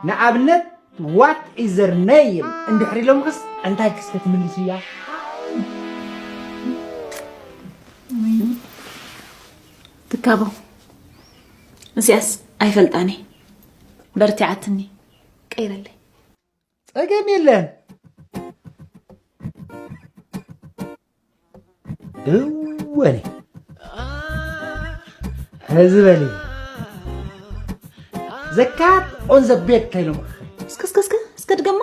ንኣብነት what is their name እንድሕር ኢሎምክስ እንታይ ክስ ክትምልስ እያ? ትካቦ እዚኣስ ኣይፈልጣኒ። በርቲዓትኒ። ቀይረለይ። ጸገም የለን። እወኒ ሕዚ በሊ ዘካት on the bed ከይሎም እስከ እስከ እስከ እስከ ድገማ።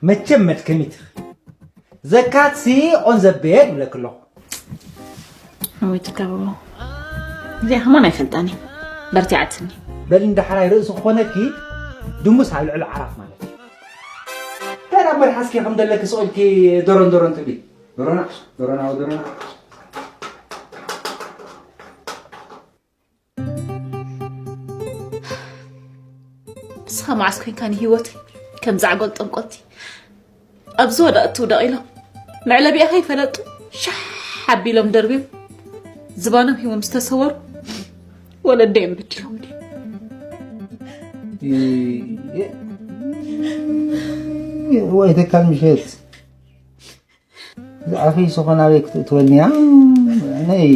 መቸም መድከሚት ዘካት ሲ on the bed ብለክ ኣለኹ። ወይ ትካቦ እዚኣ ከማን ኣይፈልጣኒ። በርቲዓትኒ። በል እንዳሕራይ ርእሲ ክኾነኪ ድሙስ ኣብ ልዕሊ ዓራት ማለት እዩ። እንታይ ናብ መርሓስኪ ከም ዘለኪ ስቕ ኢልኪ ዶሮን ዶሮን ትብሊ። ዶሮና ዶሮና ዶሮና ንስኻ መዓስ ኮይንካ ንህይወተይ ከም ዛዕጎል ጠንቆልቲ ኣብ ዝወደቐት ትውደቕ ኢሎም መዕለቢኣ ከይፈለጡ ሻሕ ኣቢሎም ደርብዮም ዝባኖም ሂቦም ዝተሰወሩ ወለደዮም በዲሎም ድዮም? ወይ ተካል ምሸት ዝኣፈይ ዝኾን ኣበይ ክትእትወኒ እያ? ነይ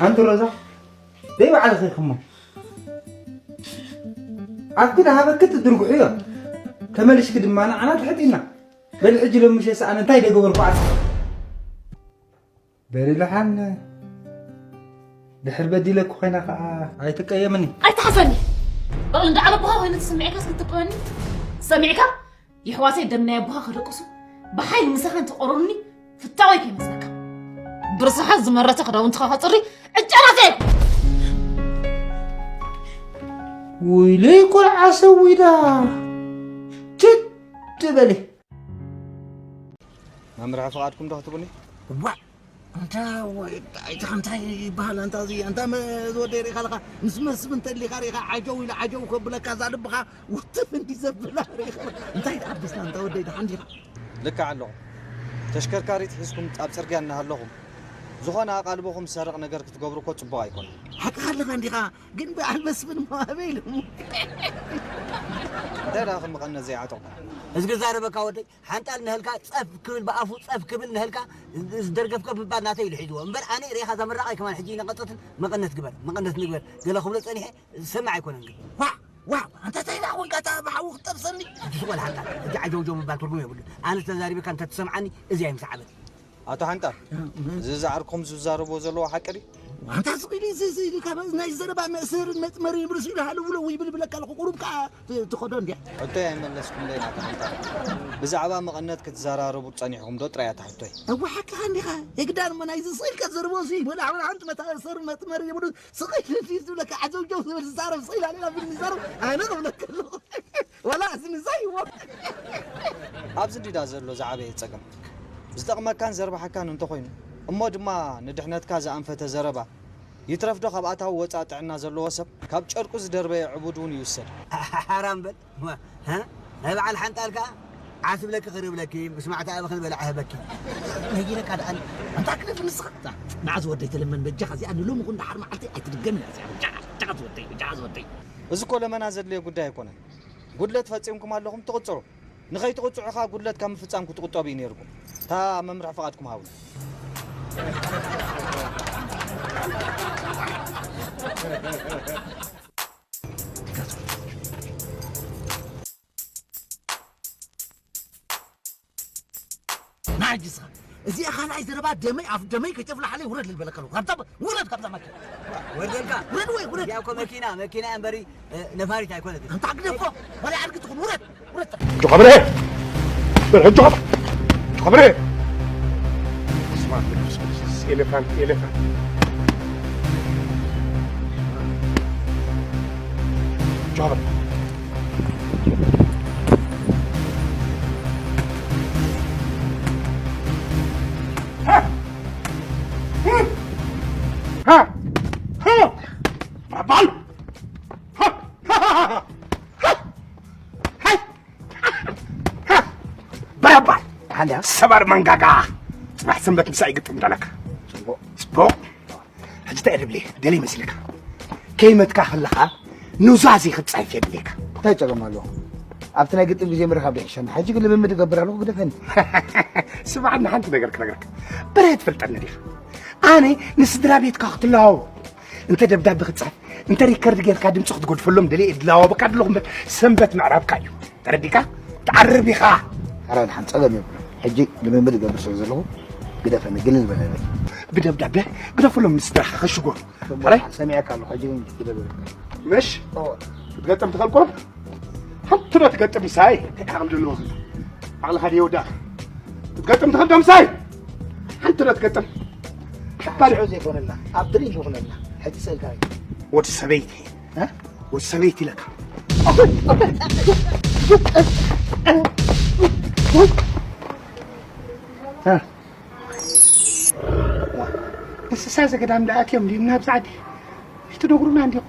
ኣንቲ ሮዛ ደይ ባዕልኺ ኢኽሞ ኣብቲ ድሃበኪ ትድርጉሑ እዮ ተመሊሽኪ ድማ ንዓና ትሕጢና በሊ ሕጂ ሎሚ ምሸት ኣነ እንታይ ደገበርኩ ዓርኪ በሊ ደሓን ድሕር በዲለኪ ኮይና ከዓ ኣይትቀየምኒ። ኣይትሓሰኒ። በቕሊ እንዳ ዓለቦኻ ኮይኑ ተሰሚዕካስ ክትጥቀመኒ ሰሚዕካ የሕዋተይ ደም ናይ ኣቦኻ ከደቅሱ ብሓይሊ ምሳኻ እንተቆረሩኒ ፍታወይ ከይመስለካ ብርስሓት ዝመረተ ክዳውንትኻ ከፅሪ ዕጫናተይ ውይለይ ቆልዓ ሰዊዳ ትድ በሊ መምርሒ ፍቓድኩም ዶ ክትብሉኒ? እዋእ ኣንታ ወይዳ ኣይታ እንታይ ይበሃል ኣንታ እዚ ኣንታ ዝወደይ ርኢኻ ኣለኻ ምስ መስብ እንተሊኻ ርኢኻ ዓጀው ኢሉ ዓጀው ከብለካ እዛ ልብኻ ውትፍ እንዲ ዘብላ ርኢኻ እንታይ ተዓብስና ኣንታ ወደይ ደሓን ዲኻ ልክዕ ኣለኹም ተሽከርካሪት ሒዝኩም ኣብ ፅርግያ እናሃለኹም ዝኾነ ኣቓልቦኹም ዝሰርቕ ነገር ክትገብሩ እኮ ፅቡቕ ኣይኮነን ሓቅኻ ኣለኻ እንዲኻ ግን በዓል መስፍን እሞ ኣበይ ኢሉ እንታይ ደኣ ክምቐነ ዘይዓጠቑ እዚ ክዛረበካ ወደይ ሓንጣል ንህልካ ጸፍ ክብል ብኣፉ ጸፍ ክብል ንህልካ ዝደርገፍከ ምባል ናተይ ኢሉ ሒዝዎ እምበር ኣነ ርኢኻ እዛ ምራቐይ ከማን ሕጂ ይነቐጸትን መቐነት ግበር መቐነት ንግበር ገለ ክብሎ ጸኒሐ ዝሰምዕ ኣይኮነን ግን ዋዕ ዋዕ ኣንታ እንታይ ደኣ ኮንካ እታ ብሓዊ ክትጠብሰኒ ትስቆል ሓንጣል ሕጂ ዓጀውጀው ምባል ትርጉም የብሉን ኣነ ተዛሪበካ እንተ ትሰምዓኒ እዚኣ ይምስዓበኒ ኣቶ ሓንጣል እዚ ዝዓርኩም ዝዛረቦ ዘለዎ ሓቂ ድዩ ኣንታ ስቕ ኢሉ እዚ እዚ ኢሉ ካብ ናይ ዘረባ መእሰርን መጥመርን ብርስ ኢሉ ሃለውለው ይብል ብለካ ኣለኹ ቁሩብ ከዓ ትኸዶ እንዲያ ሕቶይ ኣይመለስኩምለይ ናታ ሓንታ ብዛዕባ መቐነት ክትዘራረቡ ጸኒሕኩም ዶ ጥራይ ኣታ ሕቶይ እዋ ሓቅኻ እንዲኻ የግዳን እሞ ናይዚ ስቕ ኢልካ ዘርቦ እዚ ወላ ሓንቲ መታእሰር መጥመር የብሉ ስቕ ኢሉ ዝብለካ ዓጀውጀው ዝብል ዝዛረብ ስቕ ኢላ ሌላ ብል ዝዛረብ ኣነ ክብለካ ኣለኹ ወላ እዚ ንዛይዎ ኣብዚ እንዲዳ ዘሎ ዝዓበየ ጸገም ዝጠቕመካን ዘርብሓካን እንተኾይኑ እሞ ድማ ንድሕነትካ ዝኣንፈተ ዘረባ ይትረፍዶ ካብ ኣታዊ ወፃእ ጥዕና ዘለዎ ሰብ ካብ ጨርቁ ዝደርበየ ዕቡድ እውን ይውሰድ ሓራም በል ናይ በዓል ሓንጣል ከዓ ዓስብለኪ ክርብለኪ ምስማዕቲ ኣበኽን በላዕ ህበኪ ነጊረካ ደኣ ኣንታ ክለፍ ንስኻ መዓዝ ወደይ ተለመን በጃኻ እዚኣ ንሎሚ ኹን ደሓር መዓልቲ ኣይትድገምን እያ እዚኣ በጃኻ በጃኻ ዝወደይ በጃኻ ዝወደይ እዚ እኮ ለመና ዘድልዮ ጉዳይ ኣይኮነን ጉድለት ፈፂምኩም ኣለኹም ትቕፅሩ ንኸይትቕፅዑ ኸዓ ጉድለት ካብ ምፍፃም ክትቑጠቡ እዩ ነይርኩም እታ መምርሒ ፍቓድኩም ሃቡኒ ናጅስኻ እዚኣ ካልኣይ ዘረባ ደመይ ኣፍ ደመይ ከይተፍልሓለይ ውረድ ልበለካ ኣለኹ ካብዛ ውረድ ካብዛ ማኪና ወርደልካ ውረድ ወይ ውረድ እዚኣ እኮ መኪና መኪና እያ እምበሪ ነፋሪት ኣይኮነትን ኣንታ ግደፎ ወላ ኣድጊ ትኹን ውረድ ውረድ ጆኸብረ በል ጆኸብ ጆኸብረ ስማ ኤሌፋንት ኤሌፋንት ጆኸብረ ኣንዳ ሰባር መንጋጋ። ጽባሕ ሰንበት ምሳይ ግጥም ደለካ። ጽቡቕ። ጽቡቕ። ሕጂ እንታይ ድብሊ ደሊ መስልካ? ከይመትካ ከለኻ ኑዛዜ ክትጻይፍ የድልየካ። እንታይ ጸገም ኣለዎ? ኣብቲ ናይ ግጥም ግዜ ምርኻብ ይሕሸና። ሕጂ ግን ልምምድ እገብር ኣለኹ፣ ግደፈኒ። ስማዕና፣ ሓንቲ ነገር ክነግረካ። በረ ትፈልጠኒ ዲኻ? ኣነ ንስድራ ቤትካ ክትለዋወ፣ እንተ ደብዳቤ ክትጽሕፍ፣ እንተ ሪከርድ ጌርካ ድምፂ ክትጎድፈሎም ደልየ እድላዋወበካ ኣለኹ እምበር ሰንበት ምዕራብካ እዩ። ተረዲካ? ትዓርብ ኢኻ። ኣረ፣ ድሓን ጸገም የብሉን። ሕጂ ልምምድ እገብር ስለ ዘለኹ ግደፈኒ፣ ግልል በለለይ። ብደብዳቤ ግደፈሎም ንስድራኻ ከሽጎ። ኣረ? ሰሚዐካ ኣለኹ፣ ሕጂ ግን ግደፈኒ። ምሽ? እወ። ክትገጥም ትኸልኩም? ሓንቲ ዶ ትገጥም ምሳይ? እንታይ ዓቕሊ ዘለዎ ዘሎ? ዓቕልኻ ድየ ወዳእካ? ክትገጥም ትኽእል ዶ ምሳይ? ሓንቲ ዶ ትገጥም? ሓባሪ ሽዑ ዘይኮነልና፣ ኣብ ድሪል ይኹነልና። ሕጂ ስእልካ እዩ። ወዲ ሰበይቲ። እ? ወዲ ሰበይቲ ኢለካ። እ? እንስሳ ዘገዳም ደኣ ኣትዮም ድዮም ናብዛ ዓዲ? ኣይትነግሩና እንዲኹም።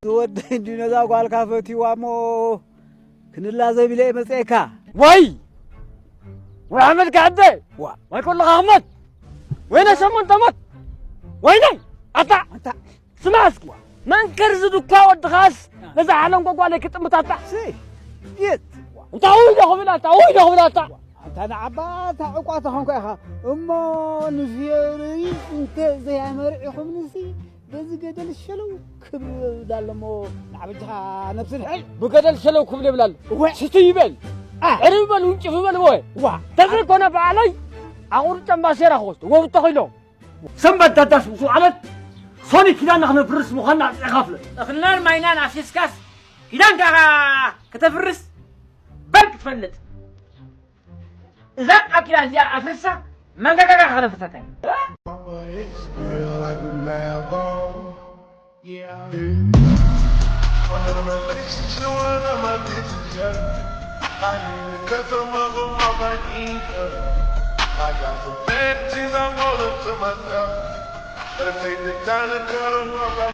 ዝወደይ እንዲ ነዛ ጓልካ ፈትይዋ እሞ ክንላዘብ ኢለ እየ መፅኤካ። ወይ! ወይ ሓመድ ካዕደ! ዋ! ወይ ከለኻ ሓመድ! ወይ ናይ ሸሞንተ ዓመት! ወይ ናይ! ኣታ! ኣታ! ስማዕ እስኪ! መንከር ዝዱካ ወድኻስ ነዛ ሓለንጎ ጓለይ ክጥምታታ! ሲ! የት! እንታ ውይ ዶ ክብላታ! ውይ ዶ ክብላታ! ኣንታ ንዓባ እታ ዕቋ ተኾንካ ኢኻ እሞ ንፍየርይ እንተ ዘያመርዒኹምንሲ በዚ ገደል ሸለው ክብል እብላ ኣለሞ ንዓበጅኻ ነብሲ ድሕሪ ብገደል ሸለው ክብል ይብላል። እወ። ስቲ ይበል። አ። ዕርብ በል፣ ውንጭፍ በል፣ እወ። ዋ። ተዘይኮነ ባዕለይ ኣቑርጨም ባሴራ ክወስድ ወብቶ ኺሎም። ሰንበት ዳዳስ ምስ ውዓለት ሶኒ ኪዳንና ክነፍርስ ምዃንና ኣጽዕኻ ፍለጥ። እኽልናን ማይናን ኣፍሲስካስ ኪዳንካ ከተፍርስ በል ክትፈልጥ። እዛ ቃል ኪዳን እዚኣ ኣፍርሳ መንጋጋካ ከነፍርሰካ ኢና።